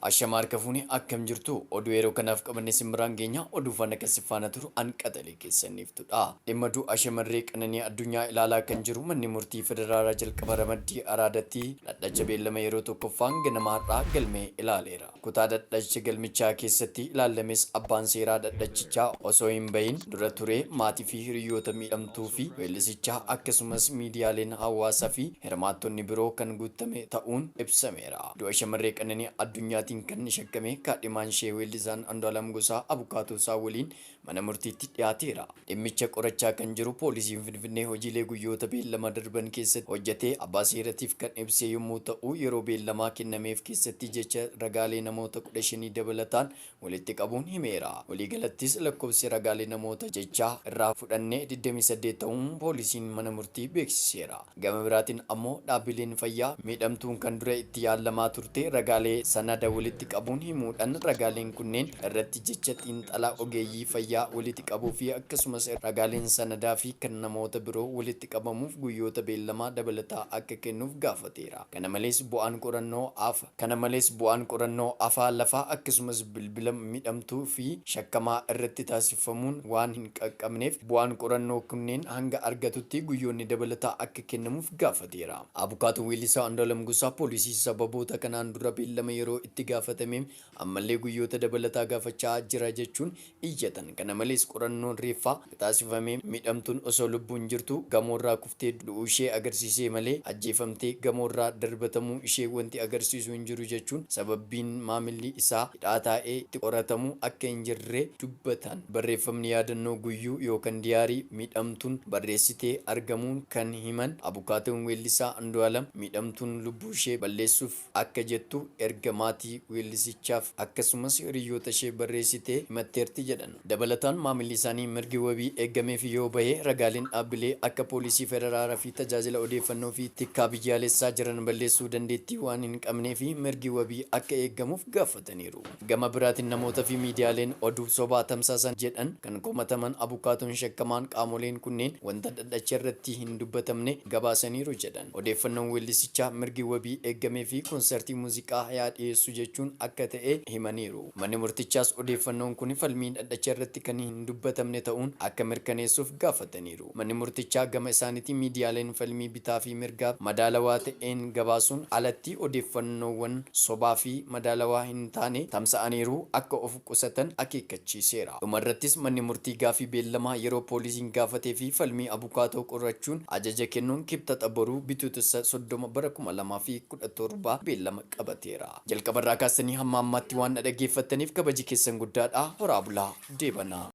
Ashama harka fuune akkam jirtu oduu yeroo kanaaf qabanne isin biraan geenya oduu faana kan si faana turu an qaxalee keessaniiftudha. Dhimma du'a shamarree Qananii Addunyaa ilaalaa kan jiru manni murtii federaalaa jalqaba ramaddii Araadatti dhadhacha beellama yeroo tokkoffaan ganama har'aa galmee ilaaleera. Kutaa dhadhacha galmichaa keessatti ilaallames abbaan seeraa dhadhachichaa osoo hin bahin dura ture maatii fi hiriyoota miidhamtuu fi weellisichaa akkasumas miidiyaaleen hawaasaa fi hirmaattonni biroo kan guuttame ta'uun ibsameera. Du'a shamarree Qananii Addunyaatiin kan shakkame kaadhimaan ishee weellisaan Andu'aalam Gosaa abukaatoo isaa waliin mana murtiitti dhiyaateera. Dhimmicha qorachaa kan jiru poolisiin Finfinnee hojiilee guyyoota beellama darban keessatti hojjete abbaa seeratiif kan ibse yommuu ta'u, yeroo beellamaa kennameef keessatti jecha ragaalee namoota 15 dabalataan walitti qabuun himeera. Waliigalattis lakkoofsi ragaalee namoota jechaa irraa fudhanne 28 ta'uun poolisiin mana murtii beeksiseera. Gama biraatiin ammoo dhaabbileen fayyaa miidhamtuun kan dura itti yaallamaa turte ragaalee sanada walitti qabuun himuudhan ragaaleen kunneen irratti jecha xiinxala ogeeyyii fayyaa walitti qabuu fi akkasumas ragaaleen sanadaa fi kan namoota biroo walitti qabamuuf guyyoota beellamaa dabalataa akka kennuuf gaafateera. Kana malees bu'aan qorannoo af Kana malees bu'aan qorannoo afaa lafaa akkasumas bilbila miidhamtuu fi shakkamaa irratti taasifamuun waan hin qaqqabneef bu'aan qorannoo kunneen hanga argatutti guyyoonni dabalataa akka kennamuuf gaafateera. Abukaatoon weellisaa Andu'aalam Gosaa poolisii sababoota kanaan dura beellama yeroo itti gaafatameen ammallee guyyoota dabalataa gaafachaa jira jechuun iyyatan. Kana malees qorannoon reeffaa taasifame miidhamtuun osoo lubbuun jirtuu gamoorraa kuftee du'uushee agarsiisee malee ajjeefamtee gamoorraa darbatamuu ishee wanti agarsiisu hin jiru jechuun sababbiin maamilli isaa hidhaa taa'ee itti qoratamu akka hin jirre dubbatan. Barreeffamni yaadannoo guyyuu yookan diyaarii miidhamtuun barreessite argamuun kan himan abukaatoon weellisaa Andu'aalam miidhamtuun lubbuushee balleessuuf akka jettu erga maatii weellisichaaf akkasumas hiriyootashee barreessitee himatteerti jedhan. Dabalataan maamilli isaanii mirgi wabii eegameefii yoo bahe ragaaleen dhaabbilee akka Poolisii Federaalaa fi Tajaajila Odeeffannoo fi Tikkaa Biyyaalessaa jiran balleessuu dandeettii waan hin qabneefi mirgi wabii akka eegamuuf gaafataniiru. Gama biraatiin namoota fi miidiyaaleen oduu sobaa tamsaasan jedhan kan komataman abukaatoon shakkamaan qaamoleen kunneen wanta dhadhacharratti hin dubbatamne gabaasaniiru jedhan. Odeeffannoon weellisichaa mirgi wabii eeggameefii konsartii muuziqaa yaa dhiyeessu jechuun akka ta'e himaniiru. Manni murtichaas odeeffannoon kuni falmii dhadhacha irratti kan hin dubbatamne ta'uun akka mirkaneessuuf gaafataniiru. Manni murtichaa gama isaaniitiin miidiyaaleen falmii bitaa fi mirgaa madaalawaa ta'een gabaasuun alatti odeeffannoowwan sobaa fi madaalawaa hin taane tamsa'aniiru akka of qusatan akeekkachiiseera. Dhumarrattis manni murtii gaaffii beellamaa yeroo poolisiin gaafatee fi falmii abukaatoo qorachuun ajaja kennuun Kibxaxa boruu Bitootessa 30 bara 2017 beellama qabateera. Jalqabarraa kaastanii hamma ammaatti waan na dhaggeeffattaniif kabaji keessan guddaadha. Horaa bulaa. Deebanaa.